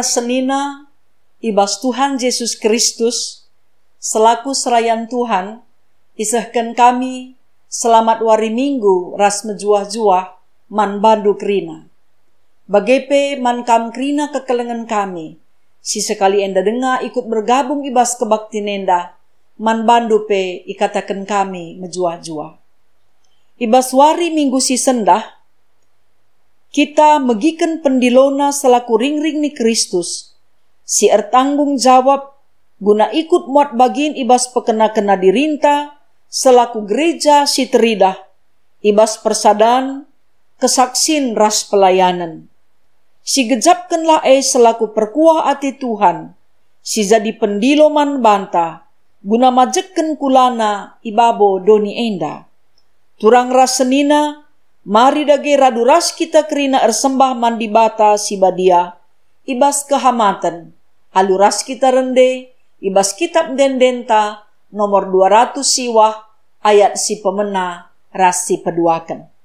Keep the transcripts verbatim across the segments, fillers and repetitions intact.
Senina i bas Tuhan Jesus Kristus, selaku serayan Tuhan, isehken kami selamat wari Minggu ras mejuah-juah man bandu kerina. Bage pe man kam kerina kekelengen kami, si sekali enda denga ikut bergabung i bas kebaktin enda, man bandu pe ikataken kami mejuah-juah. I bas wari Minggu si sendah, kita megiken pendilona selaku ringring ni Kristus, si ertanggung jawab guna ikut muat bagin i bas pekena-kena dirinta selaku gereja si teridah, i bas persadan, kesaksin ras pelayanen. Sigejapkenlah e selaku perkuah ate Tuhan, si jadi pendilo man banta, guna majekken kulana i babo doni enda. Turang ras senina, mari dage radu ras kita kerina ersembah man Dibata si Badia, i bas kehamaten, alu ras kita rende, i bas Kitap Ende-endenta nomor dua ratus siwah, ayat si pemena ras si peduaken.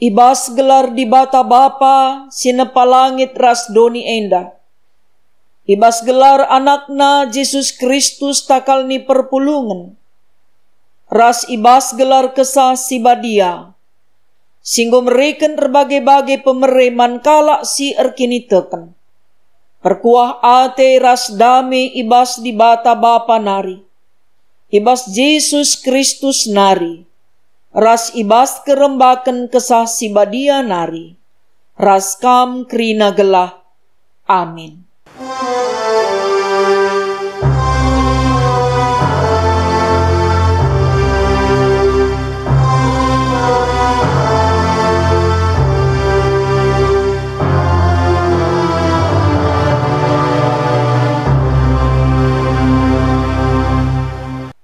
I bas gelar Dibata Bapa si nepa langit ras doni enda, i bas gelar AnakNa Jesus Kristus takal ni perpulungen, ras i bas gelar Kesah Si Badia, si enggo mereken erbage-bage pemere man kalak si erkiniteken. Perkuah ate ras dame i bas Dibata Bapa nari, i bas Jesus Kristus nari, ras i bas kerembaken Kesah Si Badia nari, ras kam kerina gelah. Amin.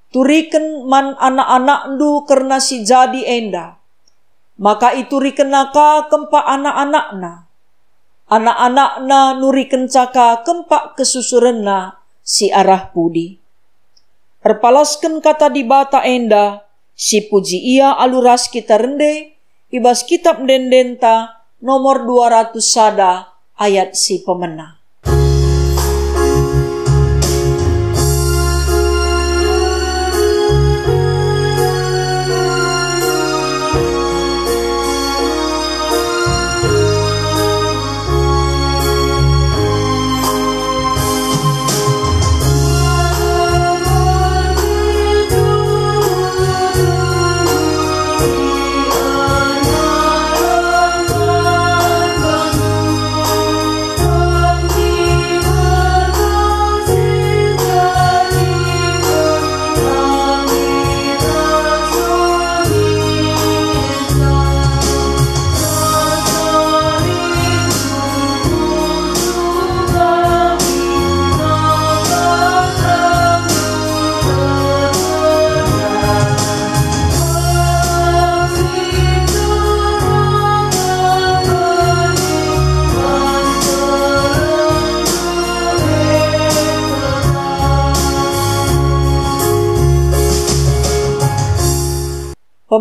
Turiken man anak-anakndu kerna si jadi enda, maka iturikenna ka kempak anak-anakna. Anak-anakna nurikenca ka kempak kesusurenna si arah pudi. Erpalasken Kata Dibata enda, sipuji ia alu ras kita rende, i bas Kitap Ende-endenta nomor dua ratus sada, ayat si pemena.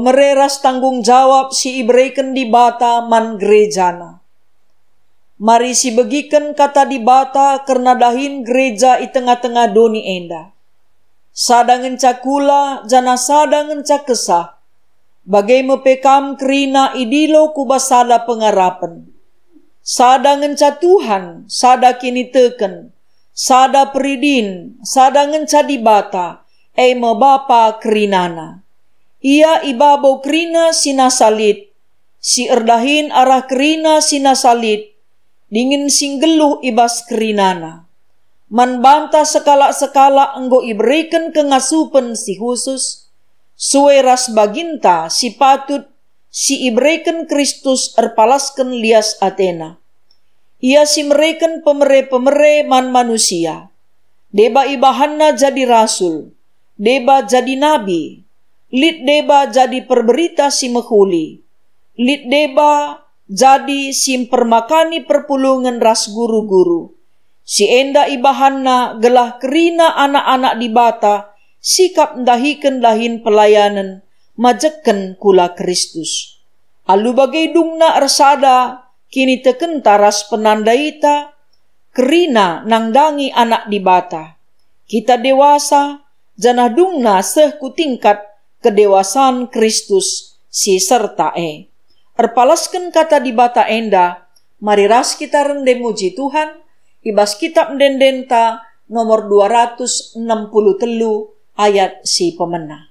pere ras tanggung jawab si ibereken Dibata man gerejana. Mari sibegiken Kata Dibata kerna dahin gereja i tengah-tengah doni enda. Sada ngenca kula janah sada ngenca kesah, bage me pe kam kerina idilo ku bas sada pengarapen. Sada ngenca Tuhan, sada kiniteken, sada peridin, sada ngenca Dibata, e me Bapa kerinana. Ia i babo kerina si nasa lit, si erdahin arah kerina si nasa lit, dingen si nggeluh i bas kerinana. Man banta sekalak-sekalak enggo ibereken kengasupen si khusus, sue ras baginta si patut si ibereken Kristus erpalasken lias atena. Ia si mereken pemere-pemere man manusia. Deba ibahanna jadi rasul, deba jadi nabi, lit deba jadi perberita si mehuli, lit deba jadi si mpermakani perpulungen ras guru-guru. Si enda ibahanna gelah kerina anak-anak Dibata sikap ndahiken dahin pelayanen majekken kula Kristus. Alu bage dungna ersada kinitekenta ras penandaita, kerina nandangi Anak Dibata. Kita dewasa, janah dungna seh ku tingkat kedewasan Kristus si serta e. Erpalasken Kata Dibata enda, mari ras kita rende muji Tuhan i bas Kitab Ende-endenta nomor dua ratus enam puluh telu ayat si pemena.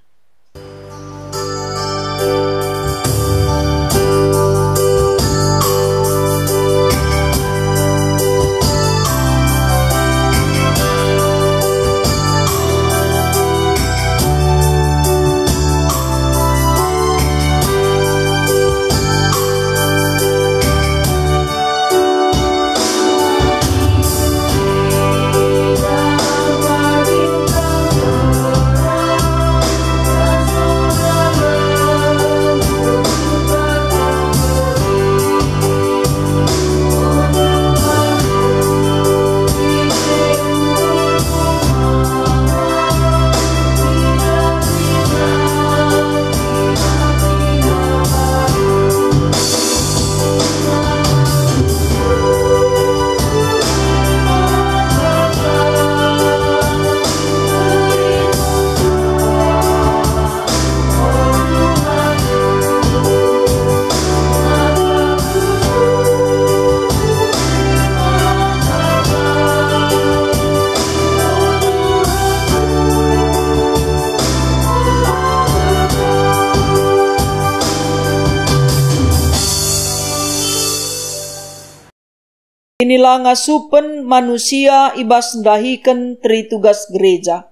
Inilah ngasupen manusia i bas ndahiken teri tugas gereja.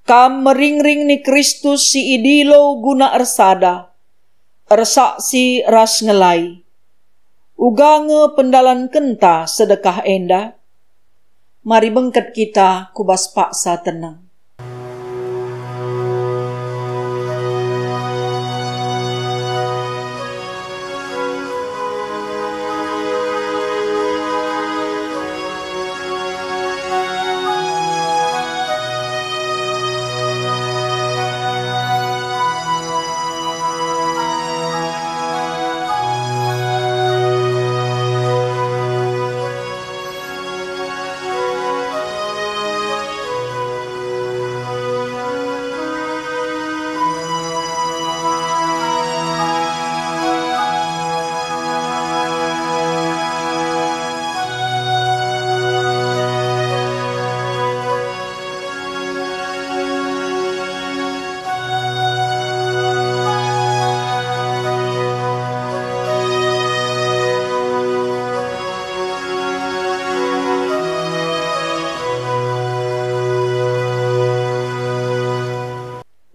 Kam meringring ni Kristus si idilo guna ersada, ersaksi ras ngelai. Uga nge pendalankenta sedekah enda. Mari bengket kita ku bas paksa teneng.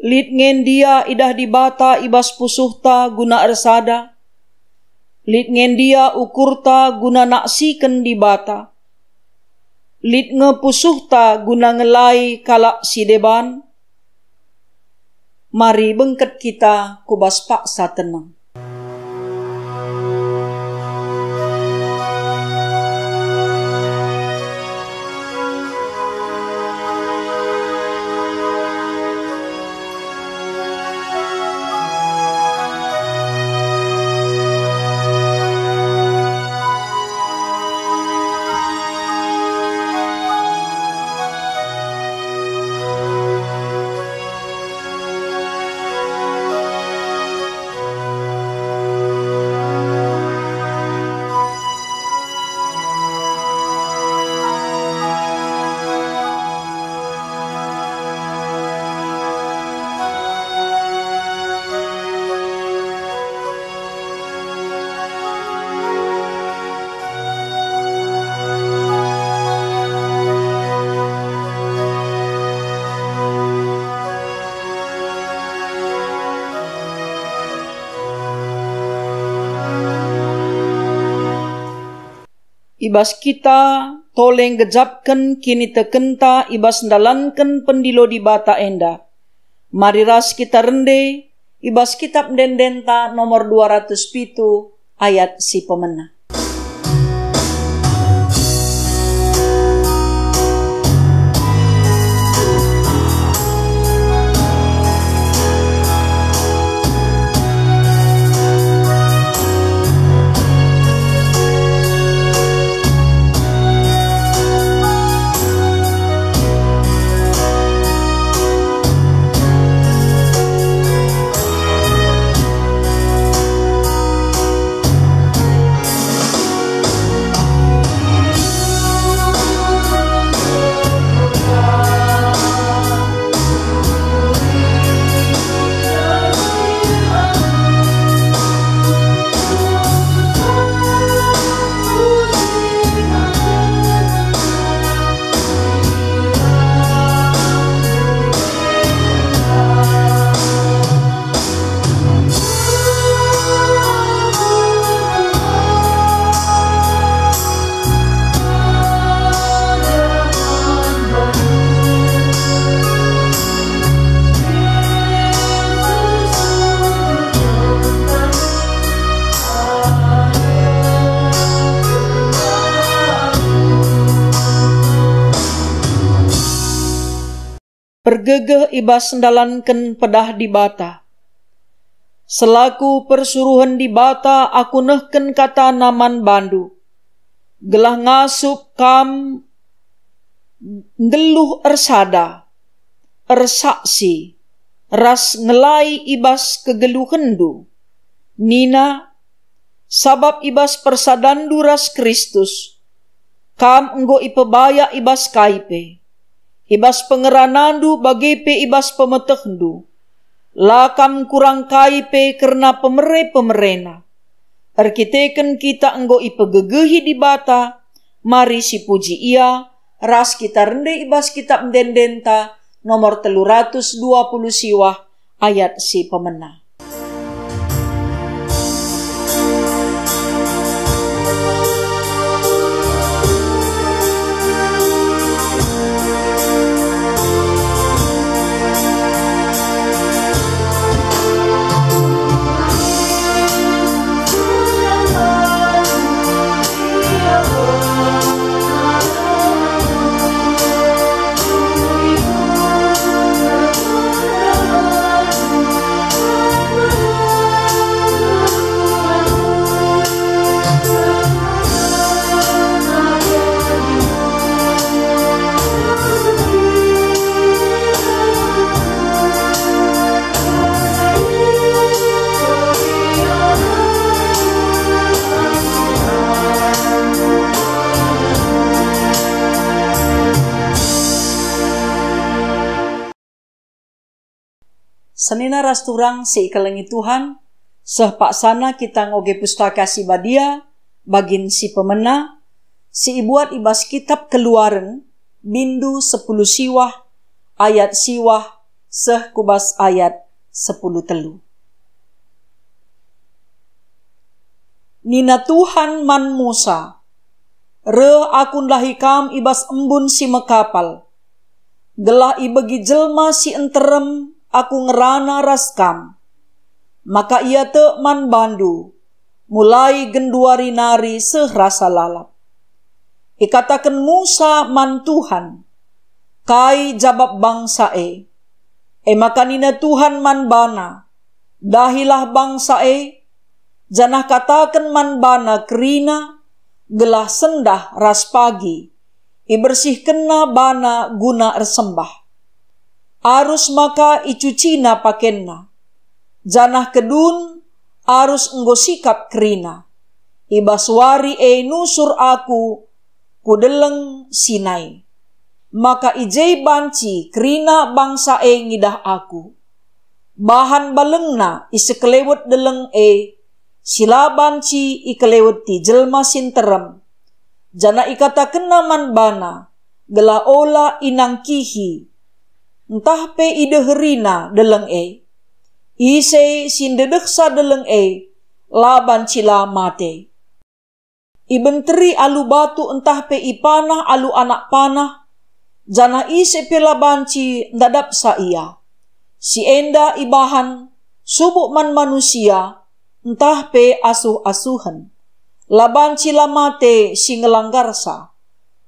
Lit nge ndia idah Dibata i bas pusuhta guna ersada? Lit nge ndia ukurta guna naksiken Dibata? Lit nge pusuhta guna ngelai kalak si deban? Mari bengket kita ku bas paksa teneng. i bas kita tole nggejapken kinitekenta i bas ndalanken pendilo Dibata enda. Mari ras kita rende i bas Kitap Ende-endenta nomor dua ratus pitu, ayat si pemena. Pergegeh i bas ndalanken pedah Dibata. Selaku persuruhen Dibata aku nehken kataNa man bandu, gelah ngasup kam nggeluh ersada, ersaksi, ras ngelai i bas kegeluhenndu. Nina, sabap i bas persadanndu ras Kristus, kam enggo ipebayak i bas kai pe, i bas pengeranandu bage pe i bas pemetehndu. La kam kurang kai pe kerna pemere-pemerena. Erkiteken kita enggo ipegegehi Dibata, mari sipuji Ia, ras kita rende i bas Kitap Ende-endenta nomor telu ratus dua puluh siwah, ayat si pemena. Senina ras turang si ikelengi Tuhan, seh paksana kita ngoge Pustaka Si Badia, bagin si pemena, si ibuat i bas Kitap Keluaren, bindu sepuluh siwah, ayat siwah, seh ku bas ayat sepuluh telu. Nina Tuhan man Musa, "Reh Aku ndahi kam i bas embun si mekapal, gelah ibegi jelma si nterem Aku ngerana ras kam, maka ia tek man bandu, mulai genduari nari seh rasa lalap." Ikataken Musa man Tuhan, "Kai jabap bangsa e?" E maka nina Tuhan man bana, "Dahilah bangsa e, janah kataken man bana kerina, gelah sendah ras pagi ibersihkenna bana guna ersembah. Arus maka icucina pakenna, janah kedun arus enggo sikap kerina. I bas wari e nusur Aku ku Deleng Sinai, maka i je banci kerina bangsa e ngidah Aku. Bahan balengna isekelewet deleng e, si la banci ikeleweti jelma si nterem, janah ikatakenna man bana, gelah ola inangkihi, ntah pe ideherina deleng e. Ise si ndedehsa deleng e, la banci la mate." Ibenteri alu batu ntah pe ipanah alu anak panah, janah ise pe la banci ndadapsa ia. Si enda ibahan subuk man manusia, ntah pe asuh-asuhen. La banci la mate si ngelanggarsa.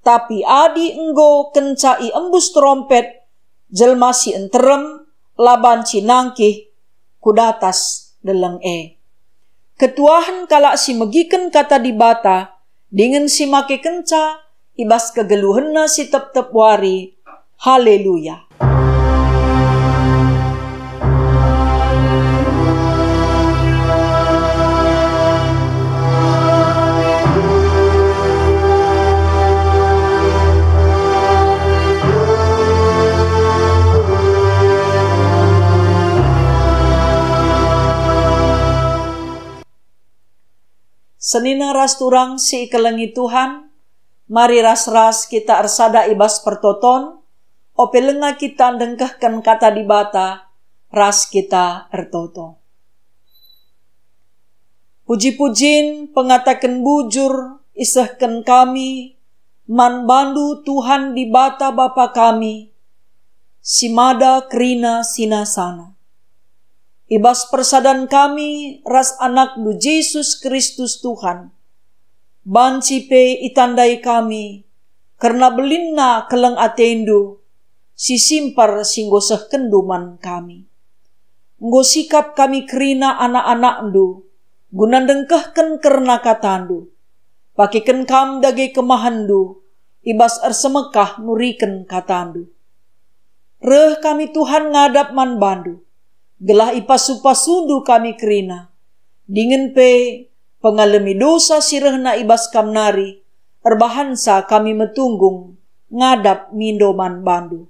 Tapi adi enggo kenca iembus terompet, jelma si nterem la banci nangkih ku datas deleng e. Ketuahen kalak si megiken Kata Dibata dingen si makekenca i bas kegeluhenna si tep-tep wari. Haleluya! Senina ras turang si ikelengi Tuhan, mari ras-ras kita ersada i bas pertoton, ope langa kita ndengkehken Kata Dibata, ras kita ertoto. Puji-pujin pengataken bujur isehken kami man bandu, Tuhan Dibata Bapa kami, si mada kerina sinasana. I bas persadan kami ras AnakNdu Jesus Kristus Tuhan, banci pe itandai kami kerna belinna keleng ateNdu si simpar si enggo sehkenNdu man kami. Enggo sikap kami kerina anak-anakNdu guna ndengkehken kerna kataNdu. Pakeken Kam dage kemahenNdu i bas ersemekah nuriken kataNdu. Reh kami, Tuhan, ngadap man bandu, gelah ipasu-pasundu kami kerina, dingen pe pengalemi dosa si rehna i bas Kam nari, erbahanca kami metunggung ngadap mindo man bandu.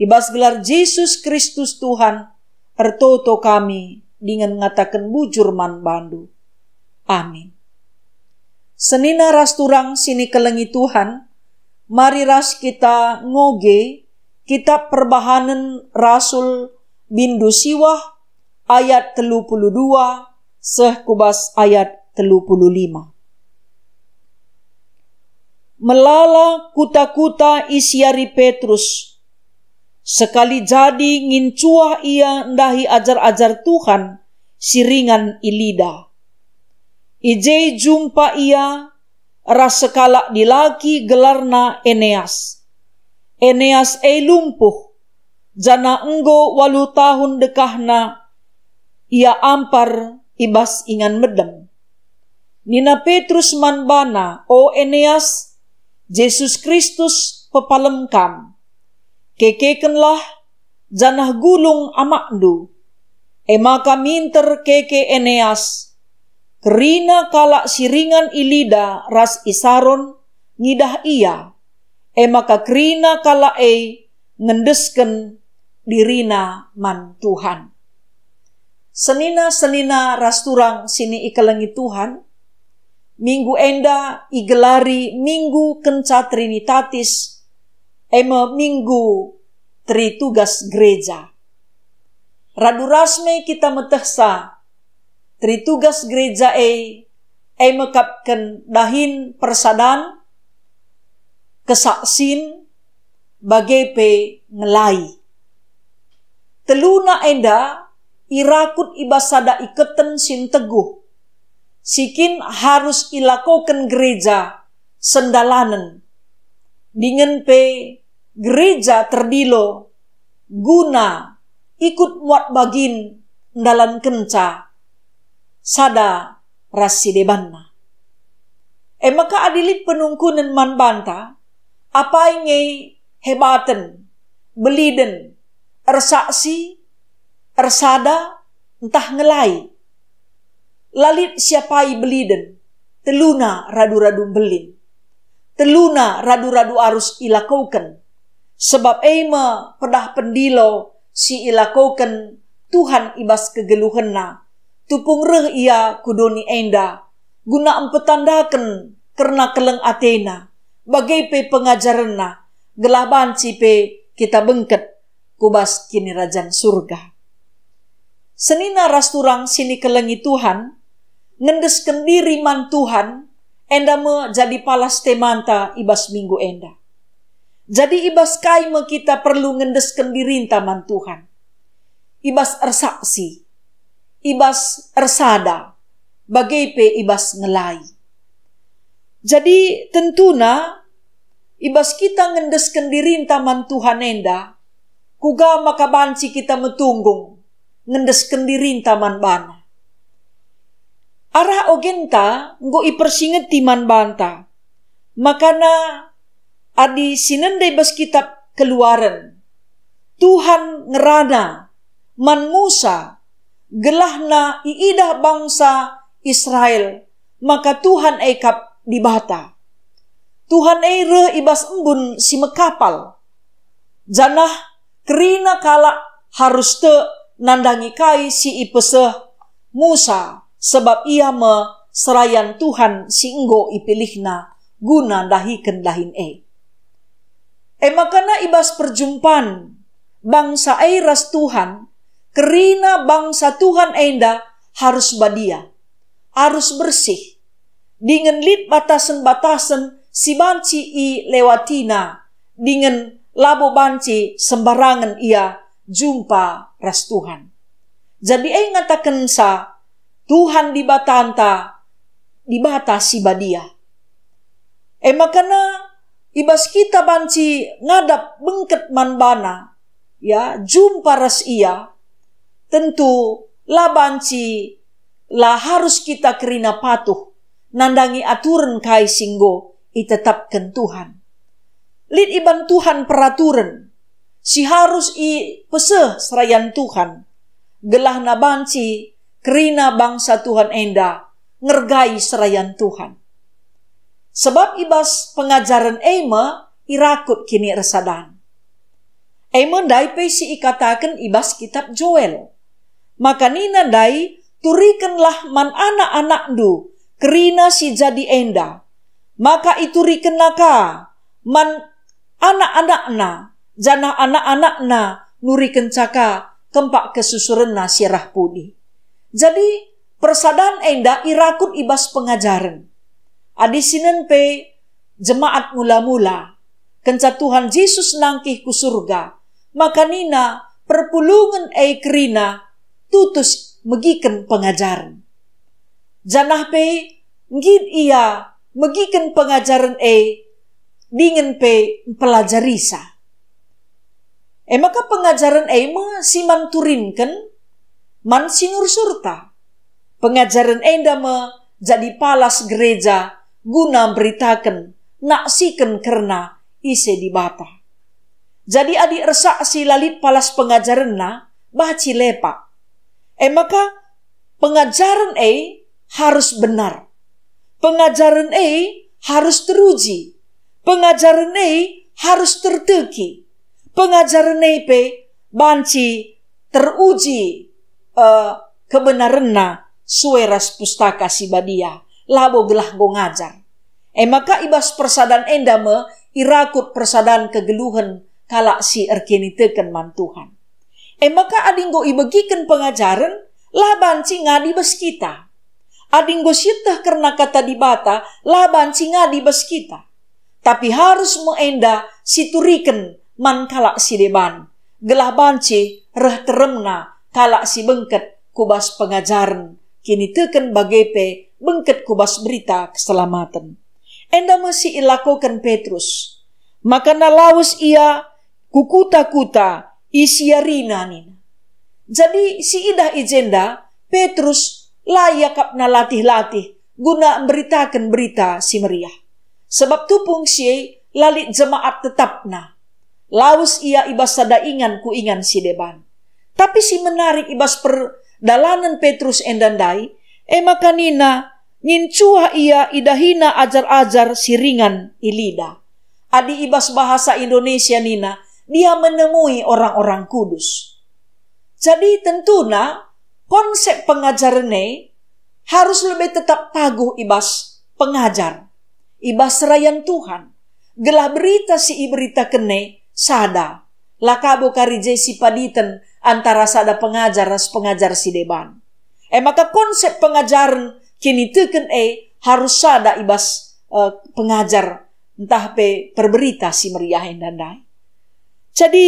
I bas gelar Jesus Kristus Tuhan, ertoto kami dingen ngataken bujur man bandu. Amin. Senina ras turang si nikelengi Tuhan, mari ras kita ngoge Kitab Perbahanen Rasul bindu siwah ayat telu puluh dua seh ku bas ayat telu puluh lima. Melala kuta-kuta isiari Petrus, sekali jadi ngincuah ia ndahi ajar-ajar Tuhan si ringan i Lida. I je jumpa ia ras sekalak dilaki gelarna Eneas. Eneas e lumpuh, janah enggo waluh tahun dekahna ia ampar i bas ingan medem. Nina Petrus man bana, "O Eneas, Jesus Kristus pepalem kam. Kekekenlah janah gulung amakndu." E maka minter keke Eneas. Kerina kalak si ringan i Lida ras i Saron ngidah ia. E maka kerina kalak e ngendesken dirina man Tuhan. Senina-senina ras turang si nikelengi Tuhan, minggu enda igelari Minggu Kenca Trinitatis, e me Minggu Tritugas Gereja. Radu ras me kita metehsa Tritugas Gereja e, e me kap ken dahin persadan, kesaksin, bage pe ngelai. Teluna enda irakut i bas sada iketen si nteguh, si kin harus ilakoken gereja sendalanen, dingen pe gereja terdilo guna ikut muat bagin ndalankenca sada ras si debanna. E maka adi lit penungkunen man banta, apai nge hebaten, beliden, ersaksi, ersada, ntah ngelai? La lit siapai beliden, teluna radu-radu mbelin. Teluna radu-radu arus ilakoken, sebab e me pedah pendilo si ilakoken Tuhan i bas kegeluhenNa. Tupung reh Ia ku doni enda, guna mpetandaken kerna keleng ateNa, bage pe pengajarenNa, gelah banci pe kita bengket ku bas Kinirajan Surga. Senina ras turang si nikelengi Tuhan, ngendesken diri man Tuhan, Enda me jadi palas temanta i bas minggu enda. Jadi i bas kai me kita perlu ngendesken dirinta man Tuhan? I bas ersaksi, i bas ersada, bage pe i bas ngelai. Jadi tentuna, i bas kita ngendesken dirinta man Tuhan enda, kuga maka banci kita metunggung ngendesken dirinta man baNa? Arah ogenta enggo ipersingeti man banta, makana adi sinende bas kitap Keluaren, Tuhan ngerana man Musa, gelahna iidah bangsa Israel maka Tuhan e kap Dibata. Tuhan e reh i bas embun si mekapal, janah kerina kalak harus tek nandangi kai si ipeseh Musa, sebab ia me serayan Tuhan si enggo ipilihNa guna ndahiken dahin e. E makana i bas perjumpan bangsa e ras Tuhan, kerina bangsa Tuhan enda harus badia, arus bersih, dingen lit batasen-batasen si banci ilewatina, dingen labo banci sembarangen ia jumpa ras Tuhan. Jadi e ngatakenca, Tuhan Dibatanta, Dibata si badia. E makana i bas kita banci ngadap bengket man baNa, ya, jumpa ras Ia, tentu la banci, la harus kita kerina patuh nandangi aturen kai si enggo itetapken Tuhan. Lit i ban Tuhan peraturen si harus ipeseh serayan Tuhan, gelahna banci kerina bangsa Tuhan enda ngergai serayan Tuhan. Sebab i bas pengajaren e me irakut kiniersadan. E me ndai pe si ikataken i bas kitap Joel. Maka nina ndai, "Turikenlah man anak-anakndu kerina si jadi enda." Maka iturikenna ka man anak-anakna, janah anak-anakna nurikenca ka kempak kesusurenna si arah pudi. Jadi, persadan enda irakut i bas pengajaren. Adi sinen pe jemaat mula-mula, kenca Tuhan Jesus nangkih ku surga, maka nina perpulungen e kerina tutus megiken pengajaren. Janah pe nggit ia megiken pengajaren e dingen pe mpelajarisa. E maka pengajaren e me si man turinken man sinursurta. Pengajaren enda me jadi palas gereja guna mberitaken, naksiken kerna ise Dibata. Jadi adi ersaksi la lit palas pengajarenna, banci lepak. E maka pengajaren e harus benar. Pengajaren e harus teruji. Pengajaren e harus terteki. Pengajaren e pe banci teruji, eh, kebenarenna sue ras Pustaka Si Badia, labo gelah enggo ngajar. E maka i bas persadan enda me irakut persadan kegeluhen kalak si erkiniteken man Tuhan. E maka adi enggo ibegiken pengajaren, la banci ngadi bas kita. Adi enggo sieteh kerna Kata Dibata, la banci ngadi bas kita. Tapi harus me enda situriken man kalak si deban, gelah banci reh teremna kalak si bengket ku bas pengajaren kiniteken bage pe bengket ku bas berita keselamaten. Enda me si ilakoken Petrus. Makana lawes ia ku kuta-kuta, isiarina nina. Jadi, si idah i jenda, Petrus la iakapna latih-latih guna mberitaken Berita Si Meriah. Sebab tupung si e la lit jemaat tetapna. Lawes ia i bas sada ingan ku ingan si deban. Tapi si menarik i bas perdalanen Petrus enda ndai, e maka nina, ngincuah ia idahina ajar-ajar si ringan i Lida. Adi i bas bahasa Indonesia nina, dia menemui orang-orang kudus. Jadi tentuna konsep pengajaren e harus lebe tetap paguh i bas pengajar, i bas serayan Tuhan, gelah berita si iberitaken e sada, la kabo kari je sipaditen antara sada pengajar ras pengajar si deban. E maka konsep pengajaren kiniteken e harus sada i bas, eh, pengajar ntah pe perberita si meriah enda ndai. Jadi,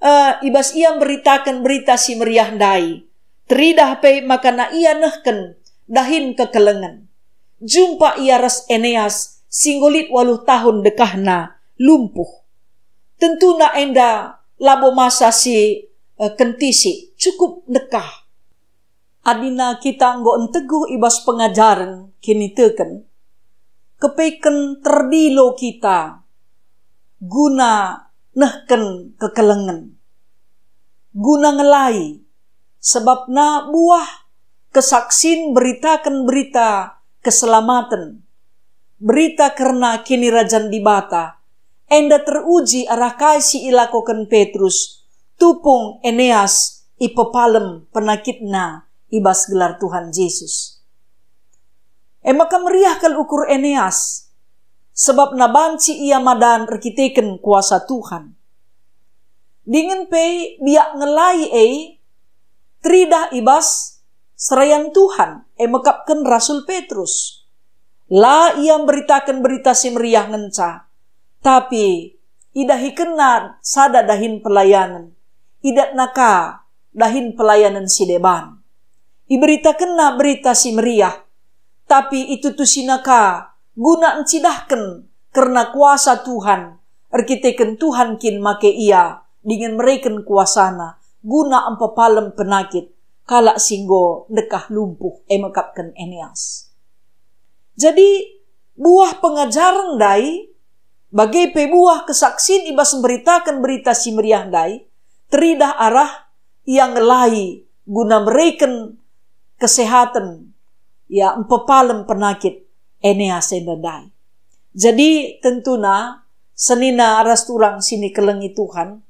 eh, i bas ia mberitaken Berita Si Meriah ndai, teridah pe makana ia nehken dahin kekelengen. Jumpa ia ras Eneas si enggo lit waluh tahun dekahna lumpuh. Tentuna enda labo masa si, eh, kentisik, cukup ndekah. Adina kita enggo enteguh i bas pengajaren kiniteken, kepeken terdilo kita guna nehken kekelengen, guna ngelai, sebabna buah kesaksin beritaken berita keselamaten, berita kerna Kinirajan Dibata, enda teruji arah kai si ilakoken Petrus, tupung Eneas ipepalem penakitna i bas gelar Tuhan Jesus. E maka meriah kal ukur Eneas, sebabna banci ia madan erkiteken kuasa Tuhan. Dingen pe biak ngelai e teridah i bas serayan Tuhan, e mekapken Rasul Petrus. La ia mberitaken Berita Si Meriah ngenca, tapi idahikenna sada dahin pelayanen, idatna ka dahin pelayanen si deban. Iberitakenna Berita Si Meriah, tapi itutusina ka guna ncidahken kerna kuasa Tuhan, erkiteken Tuhan kin make ia dingen mereken kuasana guna mpepalem penakit kalak si enggo ndekah lumpuh, e mekapken Eneas. Jadi, buah pengajaren ndai, bage pe buah kesaksin i bas mberitaken Berita Si Meriah ndai, teridah arah ia ngelai guna mereken kesehaten, ia mpepalem penakit Eneas enda ndai. Jadi, tentuna senina ras turang si nikelengi Tuhan,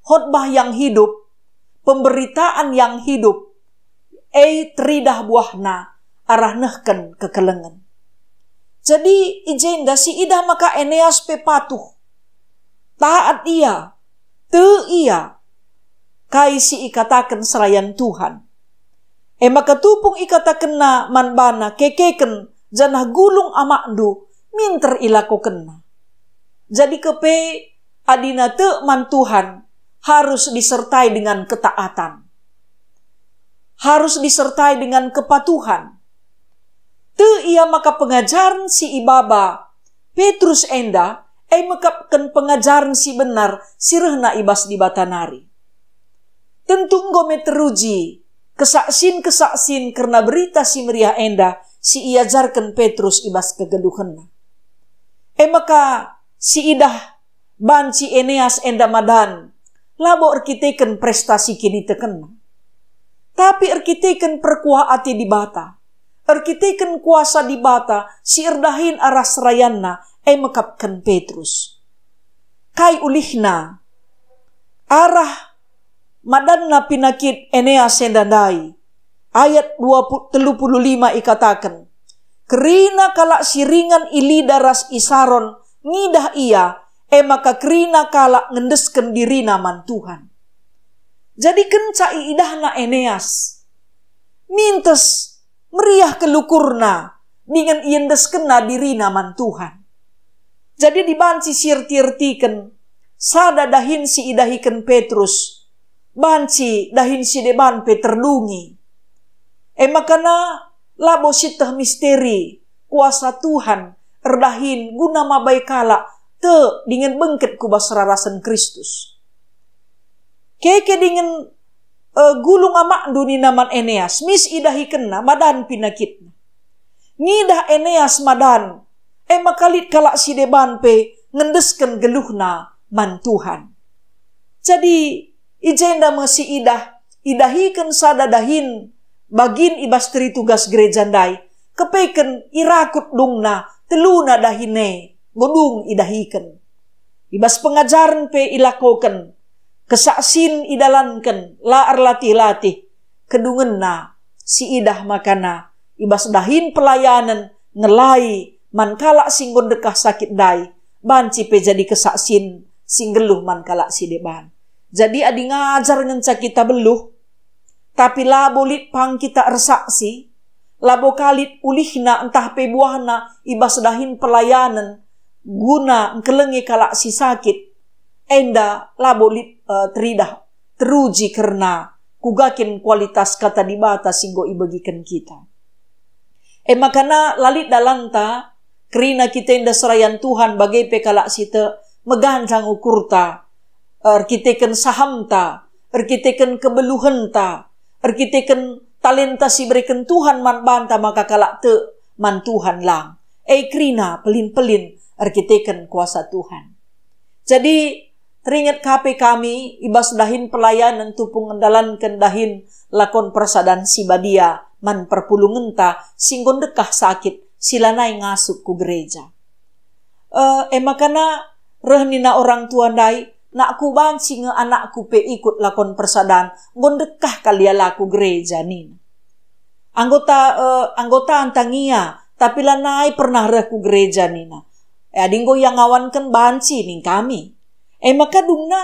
khotbah yang hidup, pemberitaan yang hidup, e teridah buahna arah nehken kekelengen. Jadi, i jenda si idah maka Eneas pe patuh. Taat ia, tek ia, kai si ikataken serayan Tuhan. E maka tupung ikatakenna man bana, "Kekeken, janah gulung amakndu," minter ilakokenna. Jadi kepe adina tek man Tuhan harus disertai dengan ketaatan. Harus disertai dengan kepatuhan. Tek ia maka pengajaren si ibaba Petrus enda, e mekapken pengajaren si benar si rehna i bas Dibata nari. Tentu enggo me teruji kesaksin-kesaksin kerna Berita Si Meriah enda si iajarken Petrus i bas kegeluhenna. E maka si idah banci Eneas enda madan, labo erkiteken prestasi kinitekenna, tapi erkiteken perkuah ate Dibata, erkiteken kuasa Dibata si erdahin arah serayanna, e mekapken Petrus. Kai ulihna? Arah madanna pinakit Eneas enda ndai. Ayat dua puluh, telu puluh lima ikataken, "Kerina kalak si ringan i Lida ras i Saron ngidah ia, e maka kerina kalak ngendesken dirina man Tuhan." Jadi kenca iidahna Eneas, mintes meriah kal ukurna dingen iendeskenna dirina man Tuhan. Jadi dibanci sierti-ertiken sada dahin si idahiken Petrus, banci dahin si deban pe terdungi. E makana labo sieteh misteri kuasa Tuhan erdahin guna mabai kalak tek dingen bengket ku bas rarasen Kristus. Keke dingen, e, gulung amakndu nina man Eneas, mis idahikenna madan pinakitna. Ngidah Eneas madan, e maka lit kalak si deban pe ngendesken geluhna man Tuhan. Jadi, i jenda me si idah, idahiken sada dahin bagin i bas teri tugas gereja ndai, kepeken irakut dungna, teluna dahin e, enggo dung idahiken. I bas pengajaren pe ilakoken, kesaksin idalanken, la erlatih-latih, kedungenna si idah makana i bas dahin pelayanen ngelai man kalak si enggo ndekah sakit ndai, banci pe jadi kesaksin si nggeluh man kalak si deban. Jadi adi ngajar ngenca kita beluh, tapi labo lit pang kita ersaksi, labo ka lit ulihna ntah pe buahna i bas dahin pelayanen guna engkelengi kalak si sakit, enda labo lit, eh, teridah teruji kerna kuga kin kualitas Kata Dibata si enggo ibegiken kita. E maka na la lit dalanta kerina kita enda serayan Tuhan bage pe kalak si tek meganjang ukurta, erkiteken sahamta, erkiteken kebeluhenta, erkiteken talenta si ibereken Tuhan man banta maka kalak tek man Tuhan lang. E kerina pelin-pelin erkiteken kuasa Tuhan. Jadi, teringet ka pe kami i bas dahin pelayanen tupung ngendalanken dahin lakon persadan si badia man perpulungenta si enggo ndekah sakit si lanai ngasup ku gereja. Eh, e maka na reh nina orang tua ndai, "Nakku, banci nge anakku pe ikut lakon persadan, enggo ndekah kal ia la ku gereja," nina. Anggota, eh, anggota ntah nge ia, tapi lanai pernah reh ku gereja, nina. E, adi enggo ia ngawanken banci, ning kami. E maka dungna,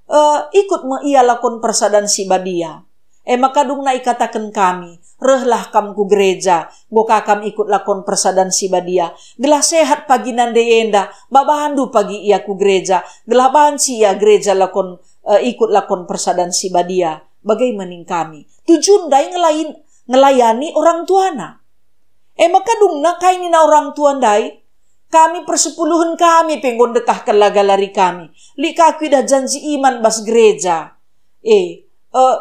eh, ikut me ia lakon persadan si badia. E maka dungna ikataken kami, "Rehlah kam ku gereja, enggo ka kam ikut lakon persadan si badia. Gelah sehat pagi nande enda, babandu pagi ia ku gereja, gelah banci ia gereja lakon, eh, ikut lakon persadan si badia." Bage me ning kami. Tujun ndai ngelain, ngelayani orang tuana. E maka dungna kai nina orang tua ndai? "Kami persepuluhen kami pe enggo ndekah kal la galari kami. Lit ka kuidah janji iman bas gereja. E, eh,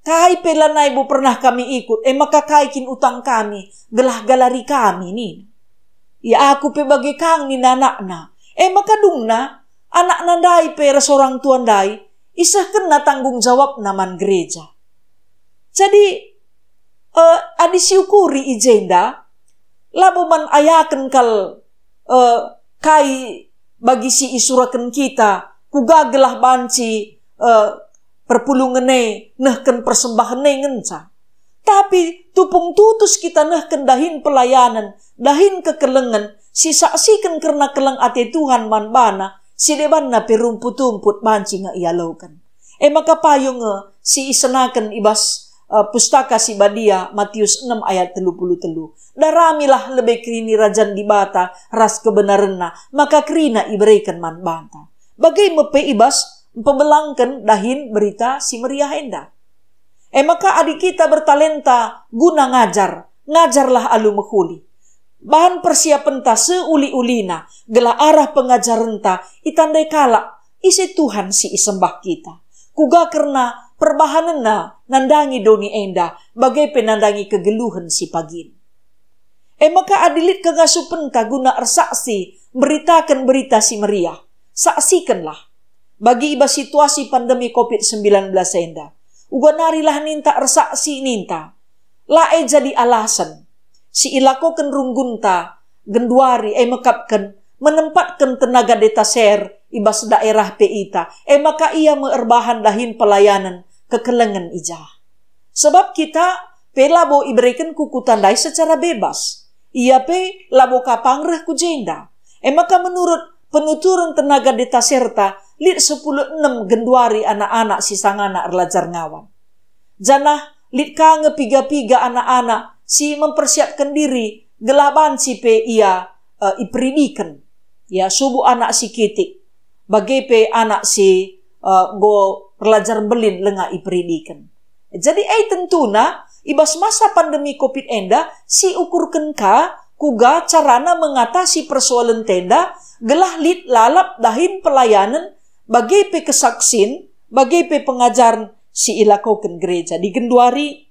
kai pe lanai bo pernah kami ikut, e maka kai kin utang kami, gelah galari kami," nina. "Ia aku pe bage kang," nina anakna. E maka dungna, anakna ndai pe ras orang tua ndai, isehkenna tanggung jawabna man gereja. Jadi, eh, adi siukuri i jenda, labo man ayaken kal, eh, kai bagi si isuraken kita, kuga gelah banci, eh, perpulungen e nehken persembahen e ngenca. Tapi tupung tutus kita nehken dahin pelayanen, dahin kekelengen, si saksiken kerna keleng ate Tuhan man bana, si debanna pe rumput-rumput banci nge ialoken. E maka payo nge si isenaken i bas, eh, Pustaka Si Badia, Matius enem ayat telu puluh telu, "Daramilah lebe Kinirajan Dibata ras kebenarenna, maka kerina ibereken man banta." Bage me pe i bas mpebelangken dahin Berita Si Meriah enda. E maka adi kita bertalenta guna ngajar, ngajarlah alu mehuli. Bahan persiapenta seuli-ulina, gelah arah pengajarenta itandai kalak ise Tuhan si isembah kita. Kuga kerna perbahanenna nandangi doni enda, bage pe nandangi kegeluhen si pagin. E maka adi lit kengasupenta guna ersaksi mberitaken Berita Si Meriah, saksikenlah. Bagi i bas situasi pandemi covid sembilan belas enda, uga narilah ninta ersaksi ninta. La e jadi alasen. Si ilakoken runggunta genduari e mekapken menempatken tenaga detaser i bas daerah pe ita, e maka ia me erbahan dahin pelayanen kekelengen i jah. Sebab kita pe labo ibereken kukuta ndai secara bebas. Ia pe labo ka pang reh ku jenda. E maka menurut penuturen tenaga detaserta, lit sepuluh enem genduari anak-anak si sangana erlajar ngawan. Janah lit ka nge piga-piga anak-anak si mempersiapken diri gelah banci pe ia, eh, iperidiken. Ya, subuk anak si kitik, bage pe anak si, eh, enggo erlajar mbelin langa iperidiken. Jadi, e tentuna, i bas masa pandemi covid enda, si ukurken ka kuga carana mengatasi persoalenta enda, gelah lit lalap dahin pelayanen, bage pe kesaksin, bage pe pengajaren si ilakoken gereja. Di genduari,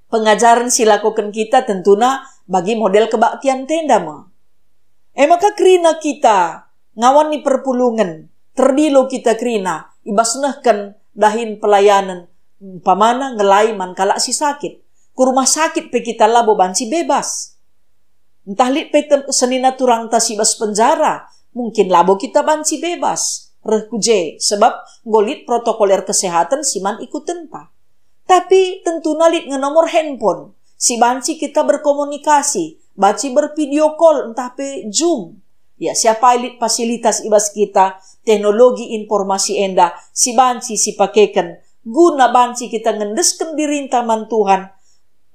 pengajaren si ilakoken kita tentuna bagi model kebaktianta enda me. E maka kerina kita ngawani perpulungen, terdilo kita kerina i bas nehken dahin pelayanen, umpamana ngelai man kalak si sakit. Ku rumah sakit pe kita labo banci bebas. Ntah lit pe tem-, senina turangta si bas penjara, mungkin labo kita banci bebas reh ku je, sebab enggo lit protokoler kesehatan si man ikutenta. Tapi tentuna lit nge nomor handphone si banci kita berkomunikasi, banci bervideo call ntah pe Zoom. Ya, siapa lit fasilitas i bas kita, teknologi informasi enda si banci sipakeken guna banci kita ngendesken dirinta man Tuhan,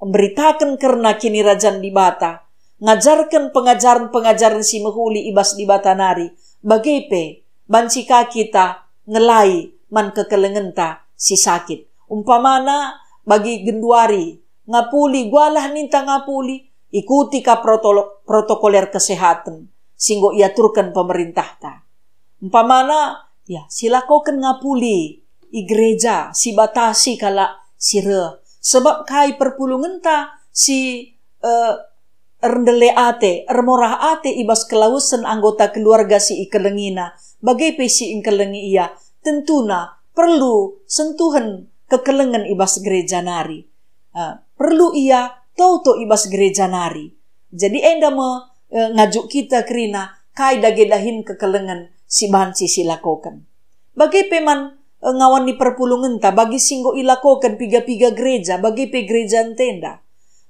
mberitaken kerna Kinirajan Dibata, ngajarken pengajaren-pengajaren si mehuli i bas Dibata nari, bage pe banci ka kita ngelai man kekelengenta si sakit. Umpamana, bagi genduari, ngapuli, gualah ninta ngapuli, ikuti ka protolo-, protokoler kesehatan si enggo iaturken pemerintahta. Umpamana, ya, silakoken ngapuli i gereja, sibatasi kalak si reh. Sebab kai perpulungenta si, eh, erndele ate, ermorah ate i bas kelawesen anggota keluarga si ikelengina, bage pe si engkelengi ia, tentuna perlu sentuhen kekelengen i bas gereja nari. Eh, perlu ia toto i bas gereja nari. Jadi enda me, eh, ngajuk kita kerina kai dage dahin kekelengen si banci silakoken. Bage pe man, eh, ngawan ni perpulungenta, bagi si enggo ilakoken piga-piga gereja, bage pe gereja ntenda.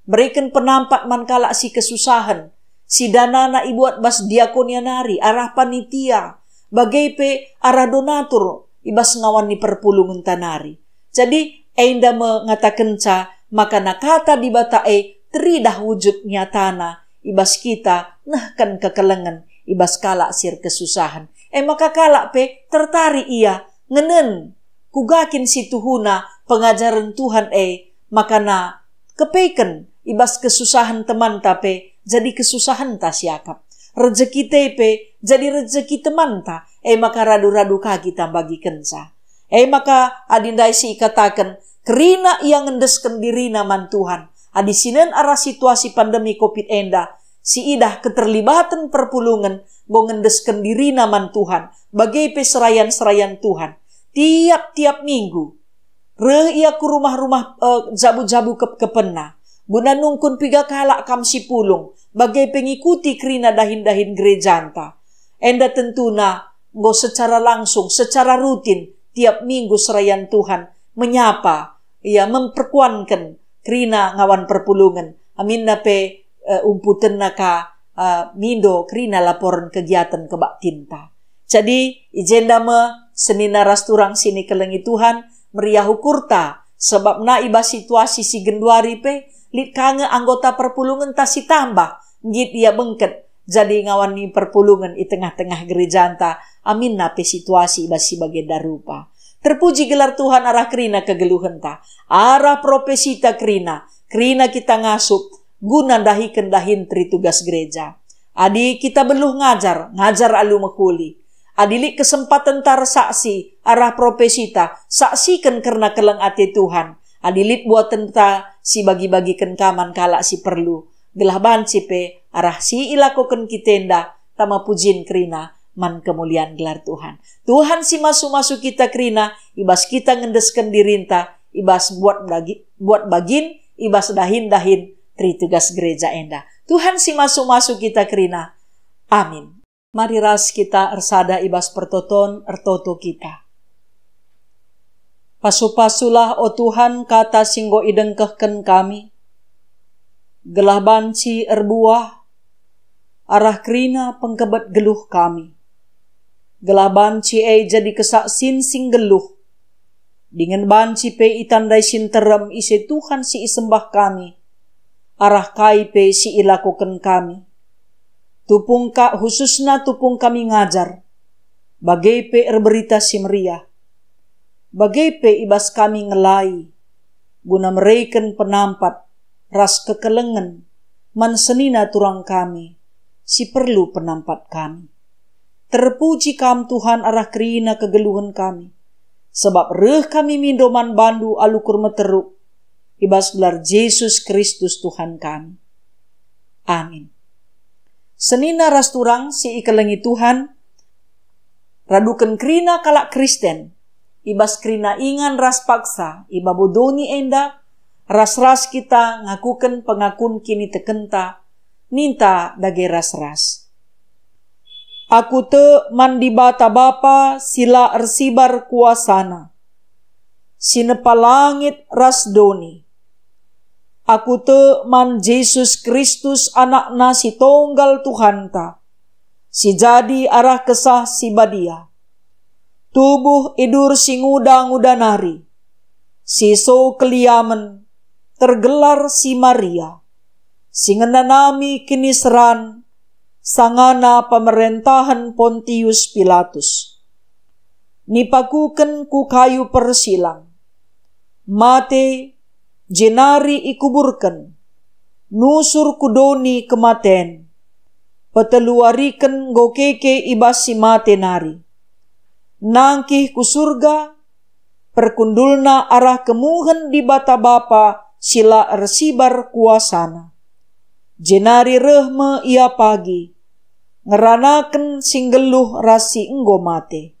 Bereken penampat man kalak si kesusahen, si danana ibuat bas diakonia nari, arah panitia, bage pe arah donatur i bas ngawan ni perpulungenta nari. Jadi, enda me ngatakenca maka na Kata Dibata e teridah wujud nyatana i bas kita nehken kekelengen i bas kalak si erkesusahen. E maka kalak pe tertarik ia ngenen kuga kin situhuna pengajaren Tuhan e, maka na kepeken i bas kesusahen temanta pe jadi kesusahenta siakap. Rejekita pe jadi rejeki temanta, e maka radu-radu ka kita mbagikenca. E maka adi ndai si ikataken, kerina ia ngendesken dirina man Tuhan. Adi sinen arah situasi pandemi covid enda, si idah keterlibaten perpulungen enggo ngendesken dirina man Tuhan, bage pe serayan-serayan Tuhan. Tiap-tiap minggu, reh ia ku rumah-rumah, eh, jabu-jabu kep-kepenna, guna nungkun piga kalak kam si pulung, bage pe ngikuti kerina dahin-dahin gerejanta. Enda tentuna enggo secara langsung, secara rutin, tiap minggu serayan Tuhan menyapa, ia memperkuanken kerina ngawan perpulungen, aminna pe, eh, umputenna ka, eh, mindo kerina laporen kegiaten kebaktinta. Jadi, i jenda me senina ras turang si nikelengi Tuhan, meriah ukurta, sebabna i bas situasi si genduari pe, lit ka nge anggota perpulungenta si tambah, nggit ia bengket jadi ngawan ni perpulungen i tengah-tengah gerejanta, aminna pe situasi i bas si bagenda rupa. Terpuji gelar Tuhan arah kerina kegeluhenta, arah profesita kerina, kerina kita ngasup guna ndahiken dahin teritugas gereja. Adi kita beluh ngajar, ngajar alu mehuli. Adi lit kesempatenta ersaksi arah profesita, saksiken kerna keleng ate Tuhan. Adi lit buatenta si bagi-bagiken ka man kalak si perlu, gelah banci pe arah si ilakoken kita enda tama pujin kerina man kemulian gelar Tuhan. Tuhan si masu-masu kita kerina, i bas kita ngendesken dirinta, i bas buat bagi-, buat bagin, i bas dahin-dahin teritugas gereja enda. Tuhan si masu-masu kita kerina. Amin. Mari ras kita ersada i bas pertoton, ertoto kita. Pasu-pasulah, o Tuhan, kata si enggo idengkehken kami, gelah banci erbuah arah kerina pengkebet geluh kami, gelah banci e jadi kesaksin si nggeluh, dingen banci pe itandai si nterem ise Tuhan si isembah kami, arah kai pe si ilakoken kami. Tupung ka, khususna tupung kami ngajar, bage pe erberita si meriah, bage pe i bas kami ngelai, guna mereken penampat ras kekelengen man senina turang kami si perlu penampat kami. Terpuji Kam, Tuhan, arah kerina kegeluhen kami, sebab reh kami mindo man Bandu alu ukur meteruk, i bas gelar Jesus Kristus Tuhan kami. Amin. Senina ras turang si ikelengi Tuhan, raduken kerina kalak Kristen, i bas kerina ingan ras paksa i babo doni enda, ras-ras kita ngakuken pengakun kinitekenta, ninta dage ras-ras. Aku tek man Dibata Bapa si la ersibar kuasaNa, si nepa langit ras doni. Aku tek man Jesus Kristus, AnakNa si tonggal Tuhanta, si jadi arah Kesah Si Badia, tubuh idur si nguda-nguda nari, si so keliamen, tergelar si Maria, si ngenanami kiniseran sangana pemerentahen Pontius Pilatus. Nipakuken ku kayu persilang, mate, jenari ikuburken, nusur ku doni kematen, peteluariken enggo keke i bas si mate nari. Nangkih ku Surga, perkundulna arah kemuhen Dibata Bapa si la ersibar kuasaNa. Jenari reh me Ia pagi, ngeranaken si nggeluh ras si enggo mate.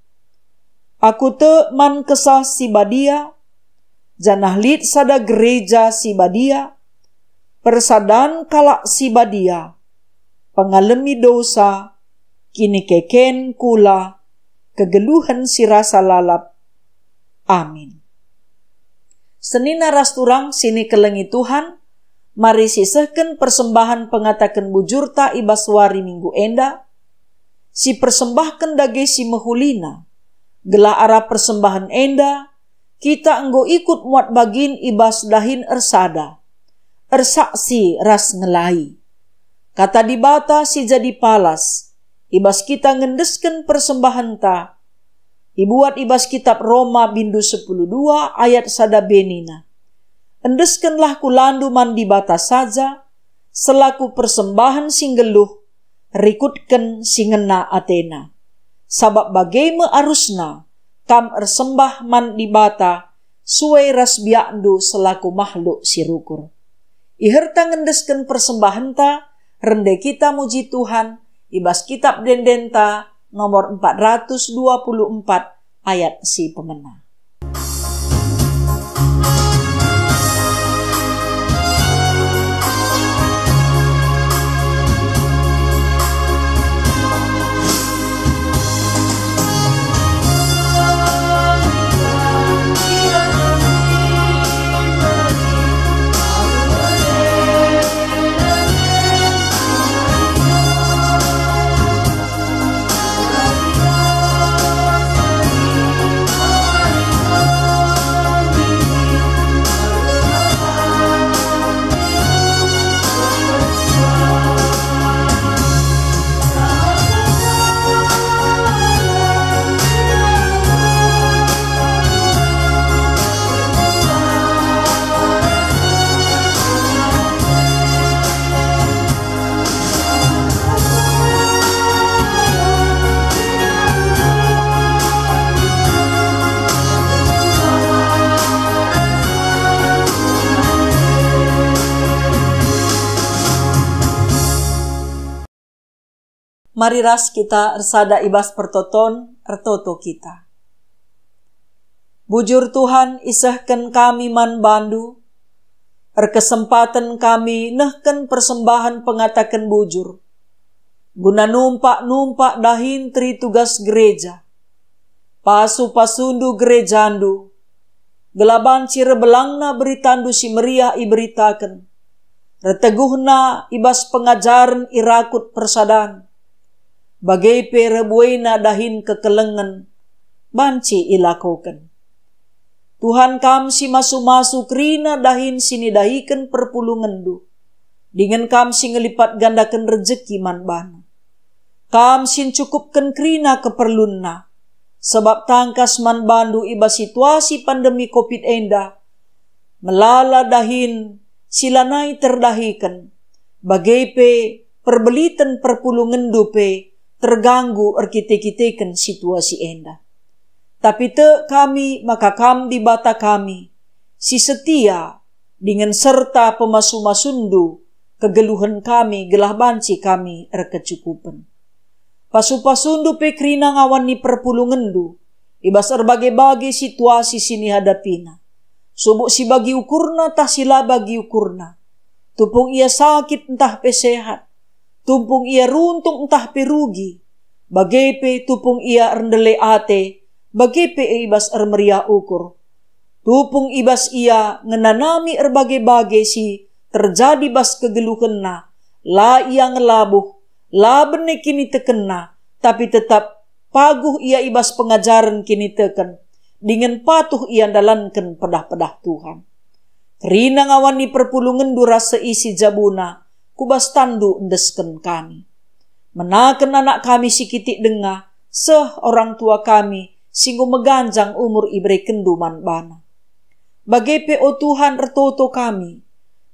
Aku tek man Kesah Si Badia, janah lit sada gereja si badia, persadan kalak si badia, pengalemi dosa, kinikeken kula, kegeluhen si rasa lalap. Amin. Senina ras turang si nikelengi Tuhan, mari sisehken persembahen pengataken bujurta i bas wari Minggu enda, sipersembahken dage si mehulina, gelah arah persembahen enda kita enggo ikut muat bagin i bas dahin ersada, ersaksi ras ngelai. Kata Dibata si jadi palas i bas kita ngendesken persembahenta, ibuat i bas kitab Roma bindu sepuluh dua ayat sada b nina, "Endeskenlah kulandu man Dibata saja, selaku persembahen si nggeluh, rikutken si ngena ateNa. Sabap bage me arusna kam ersembah man Dibata sue ras biakndu selaku mahluk si rukur." Iherta ngendesken persembahenta, rende kita muji Tuhan i bas kitab ende-endenta nomor empat ratus dua puluh empat ayat si pemena. Mari ras kita ersada i bas pertoton, ertoto kita. Bujur Tuhan, isehken kami man baNdu, erkesempaten kami nehken persembahen pengataken bujur, guna numpak-numpak dahin teri tugas gereja. Pasu-pasuNdu gerejaNdu, gelah banci erbelangna beritaNdu si meriah iberitaken, erteguhna i bas pengajaren irakut persadan, bage pe erbuena dahin kekelengen banci ilakoken. Tuhan, Kam si masu-masu kerina dahin si nidahiken perpulungenNdu, dingen Kam si ngelipat gandaken rejeki man bana. Kam si ncukupken kerina keperlunna, sabap tangkas man baNdu i bas situasi pandemi covid enda, melala dahin si lanai terdahiken, bage pe perbeliten perpulungenNdu pe terganggu erkite-kiteken situasi enda. Tapi tek kami maka Kam Dibata kami, si setia, dingen serta pemasu-masuNdu kegeluhen kami gelah banci kami erkecukupen. Pasu-pasuNdu pe kerina ngawani perpulungenNdu i bas erbage-bage situasi si nihadapina, subuk si bagi ukurna tah si la bagi ukurna, tupung ia sakit ntah pe sehat, tupung ia runtung ntah pe rugi, bage pe tupung ia erndele ate, bage pe i bas ermeriah ukur. Tupung i bas ia ngenanami erbage-bage si terjadi bas kegeluhenna, la ia ngelabuh, la bene kinitekenna, tapi tetap paguh ia i bas pengajaren kiniteken, dingen patuh ia ndalanken pedah-pedah Tuhan. Kerina ngawan ni perpulungenndu ras seisi jabuna, ku bas tanNdu endesken kami. Menaken anak kami si kitik denga, seh orang tua kami si enggo meganjang umur iberekenNdu man bana. Bage pe, o Tuhan, ertoto kami,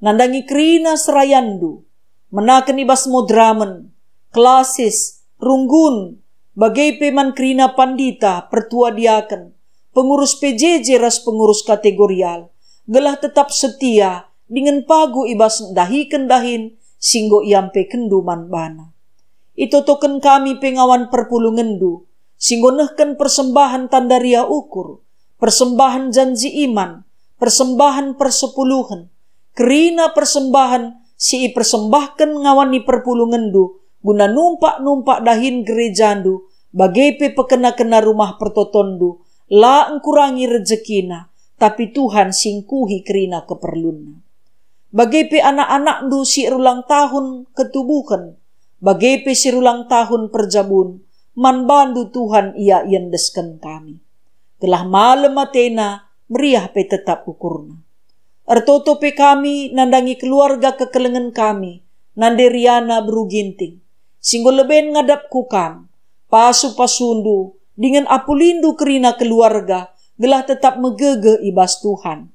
nandangi kerina serayanNdu, menaken i bas moderamen, klasis, runggun, bage pe man kerina pandita, pertua diaken, pengurus P J J ras pengurus kategorial, gelah tetap setia dingen pagu i bas ndahiken dahin si enggo iampekenndu man bana. Itotoken kami pe ngawan perpulungenndu, si enggo nehken persembahen tanda riah ukur, persembahen janji iman, persembahen persepuluhen, kerina persembahen si ipersembahken ngawan ni perpulungenndu guna numpak-numpak dahin gerejandu, bage pe pekena-kena rumah pertotonndu, la engkurangi rejekina, tapi Tuhan si engkuhi kerina keperlunna. Bage pe anak-anakndu si erulang tahun ketubuhen, bage pe si erulang tahun perjabun, man bandu Tuhan ia iendesken kami. Gelah malem atena, meriah pe tetap ukurna. Ertoto pe kami nandangi keluarga kekelengen kami, nande Riana beru Ginting, si enggo leben ngadap ku Kam. Pasu-pasundu dingen apulindu kerina keluarga, gelah tetap megegeh i bas Tuhan.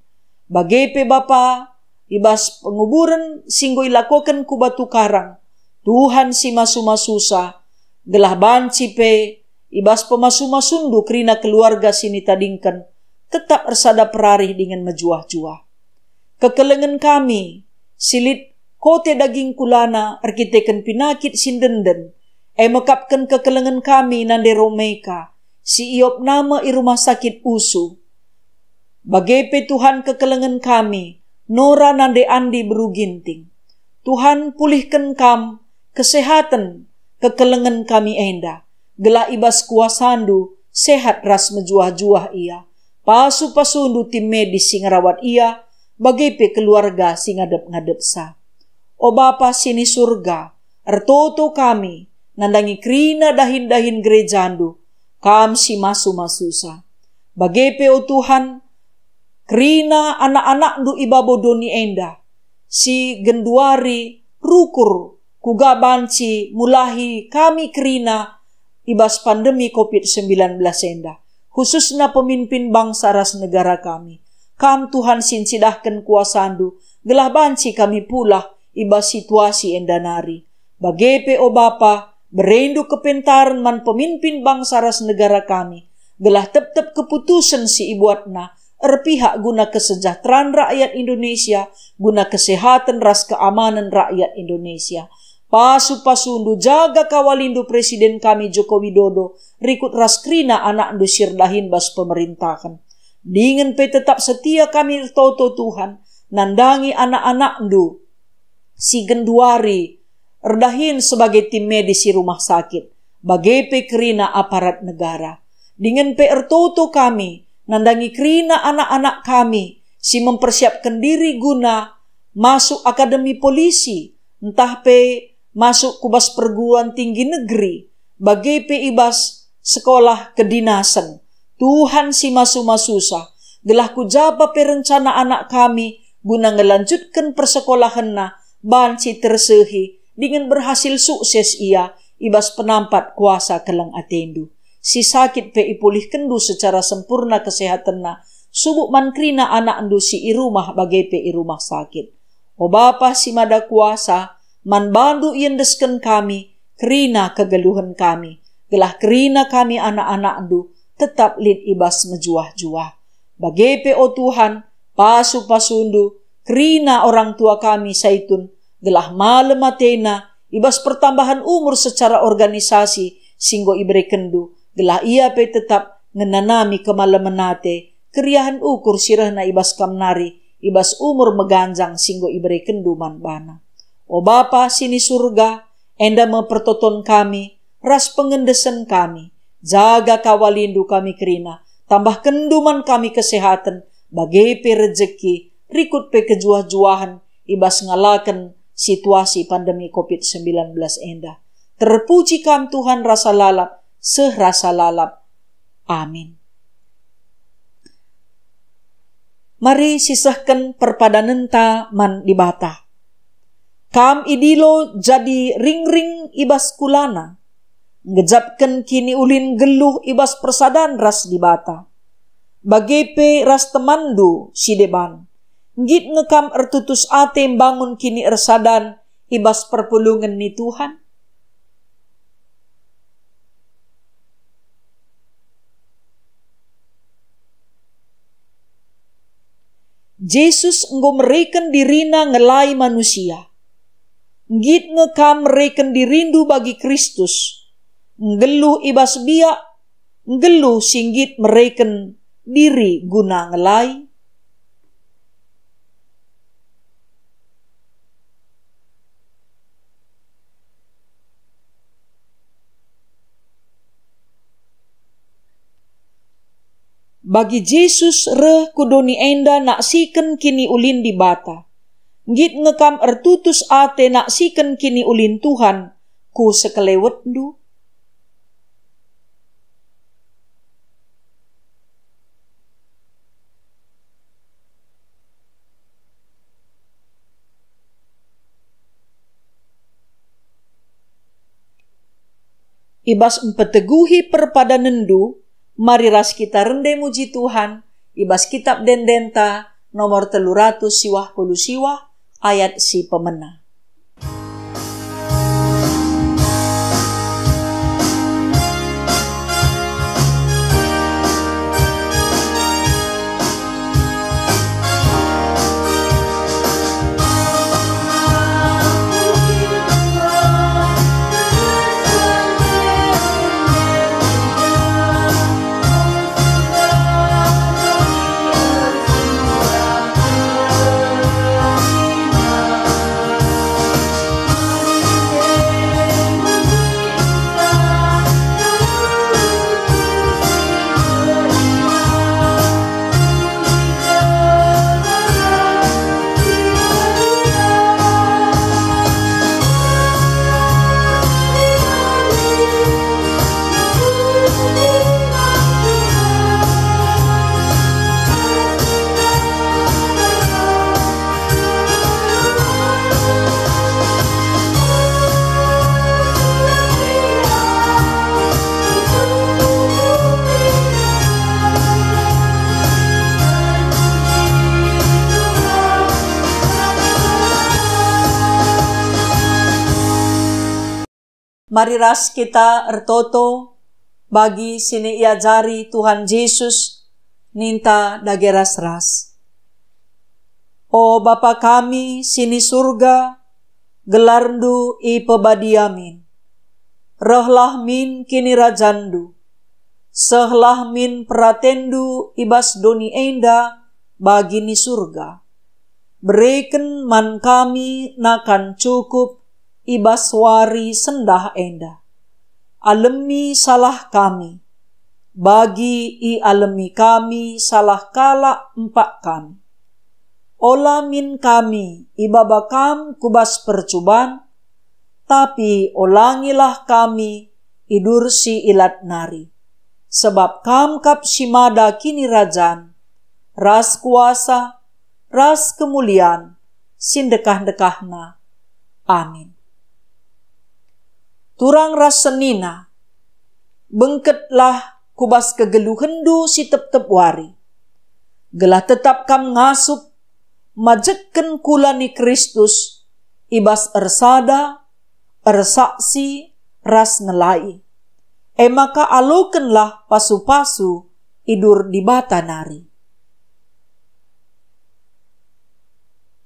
Bage pe Bapa, i bas penguburen si enggo ilakoken ku Batu Karang, Tuhan si masu-masusa, gelah banci pe i bas pemasu-masundu kerina keluarga si nitadingken, tetap ersada perarih dingen mejuah-juah. Kekelengen kami, si lit kote daging kulana erkiteken pinakit si ndenden, e mekapken kekelengen kami nande Romeka, si iopna me i rumah sakit usu. Bage pe Tuhan kekelengen kami, Nora nande Andi beru Ginting. Tuhan, pulihken Kam kesehaten kekelengen kami enda, gelah i bas kuasaNdu sehat ras mejuah-juah ia. Pasu-pasuNdu tim medis si ngerawat ia, bage pe keluarga si ngadep-ngadepsa. O Bapa si ni Surga, ertoto kami nandangi kerina dahin-dahin gerejaNdu, Kam si masu-masusa. Bage pe, o Tuhan, kerina anak-anakNdu i babo doni enda, si genduari rukur kuga banci mulahi kami kerina i bas pandemi covid sembilan belas enda, khususna pemimpin bangsa ras negara kami. Kam, Tuhan, si ncidahken kuasaNdu, gelah banci kami pulah i bas situasi enda nari. Bage pe, o Bapa, bereNdu kepentaren man pemimpin bangsa ras negara kami, gelah tep-tep keputusen si ibuatna erpihak guna kesejahteraan rakyat Indonesia, guna kesehatan ras keamanan rakyat Indonesia. Pasu-pasuNdu, jaga kawaliNdu Presiden kami Joko Widodo, rikut ras kerina anakNdu si erdahin bas pemerintahen. Dingen pe tetap setia kami ertoto, Tuhan, nandangi anak-anakNdu si genduari erdahin sebagai tim medis i rumah sakit, bage pe kerina aparat negara. Dingen pe ertoto kami nandangi kerina anak-anak kami si mempersiapken diri guna masuk akademi polisi, ntah pe masuk ku bas perguruan tinggi negeri, bage pe i bas sekolah kedinasen. Tuhan si masu-masusa, gelah ku ja pe rencana anak kami guna ngelanjutken persekolahenna banci tersehi dingen berhasil sukses ia i bas penampat kuasa keleng ateNdu. Si sakit pe ipulihkenNdu secara sempurna kesehatenna, subuk man kerina anakNdu si i rumah bage pe i rumah sakit. O Bapa si Mada Kuasa, man bandu iendesken kami kerina kegeluhen kami, gelah kerina kami anak-anakNdu tetap lit i bas mejuah-juah. Bage pe, o Tuhan, pasu-pasuNdu kerina orang tua kami Saitun, gelah malem atena i bas pertambahan umur secara organisasi si enggo iberekenNdu, gelah ia pe tetap ngenanami kemalemen ate, keriahen ukur si rehna i bas Kam nari, i bas umur meganjang si enggo iberekenNdu man bana. O Bapa si ni Surga, enda me pertoton kami ras pengendesen kami. Jaga kawaliNdu kami kerina, tambahkenNdu man kami kesehaten, bage pe rejeki, rikut pe kejuah-juahen i bas ngalaken situasi pandemi covid sembilan belas enda. Terpuji Kam, Tuhan, rasa lalap, seh rasa lalap. Amin. Mari sisehken perpadanenta man Dibata. Kam idilo jadi ringring i bas kulana, nggejapken kiniulin nggeluh i bas persadan ras Dibata. Bage pe ras temanndu si deban. Nggit nge kam ertutus ate mbangun kiniersadan i bas perpulungen ni Tuhan? Jesus enggo mereken diriNa ngelai manusia. Nggit nge kam mereken dirindu bagi Kristus, nggeluh i bas biak, nggeluh si nggit mereken diri guna ngelai? Bagi Jesus reh ku doni enda naksiken kiniulin Dibata. Nggit nge kam ertutus ate naksiken kiniulin Tuhan ku sekelewetndu? I bas mpeteguhi perpadanenndu, mari ras kita rende muji Tuhan i bas Kitab Ende-Endenta nomor telu ratus siwah puluh siwah, ayat si pemena. Mari ras kita ertoto bagi si niajari Tuhan Jesus, ninta dage ras-ras. O Bapa kami si ni Surga, gelarNdu ipebadia min. Rehlah min kinirajanNdu. Sehlah min peratenNdu i bas doni enda bagi ni Surga. Bereken man kami nakan cukup i bas wari sendah enda. Alemi salah kami, bagi ialemi kami salah kalak empak kami. Ola min kami ibaba Kam ku bas percuban, tapi olangilah kami i dur si ilat nari. Sebab Kam kap si mada kinirajan, ras kuasa, ras kemulian si ndekah-ndekahna. Amin. Turang ras senina, bengketlah ku bas kegeluhenndu si tep-tep wari, gelah tetap kam ngasup majekken kula ni Kristus i bas ersada, ersaksi, ras ngelai. E maka alokenlah pasu-pasu i dur Dibata nari.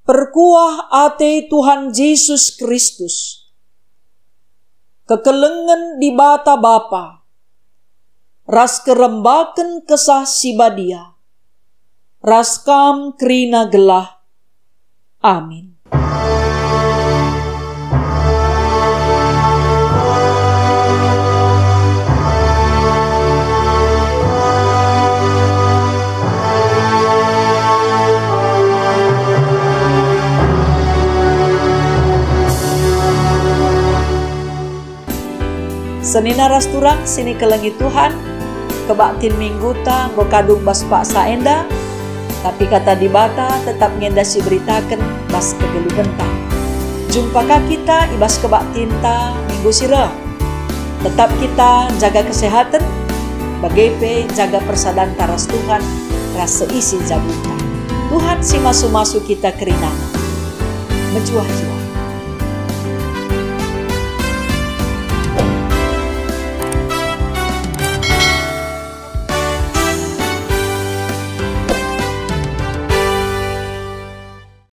Perkuah ate Tuhan Jesus Kristus, kekelengen Dibata Bapa, ras kerembaken Kesah Si Badia, ras kam kerina gelah. Amin. Senina ras turang si nikelengi Tuhan, kebaktin mingguta enggo kadung bas paksa enda. tapi Kata Dibata tetap ngenda siberitaken bas kegeluhenta. Jumpa ka kita i bas kebaktinta minggu si reh. Tetap kita jaga kesehaten, bage pe jaga persadanta ras Tuhan, ras seisi jabunta. Tuhan si masu-masu kita kerinana. Mejuah-juah.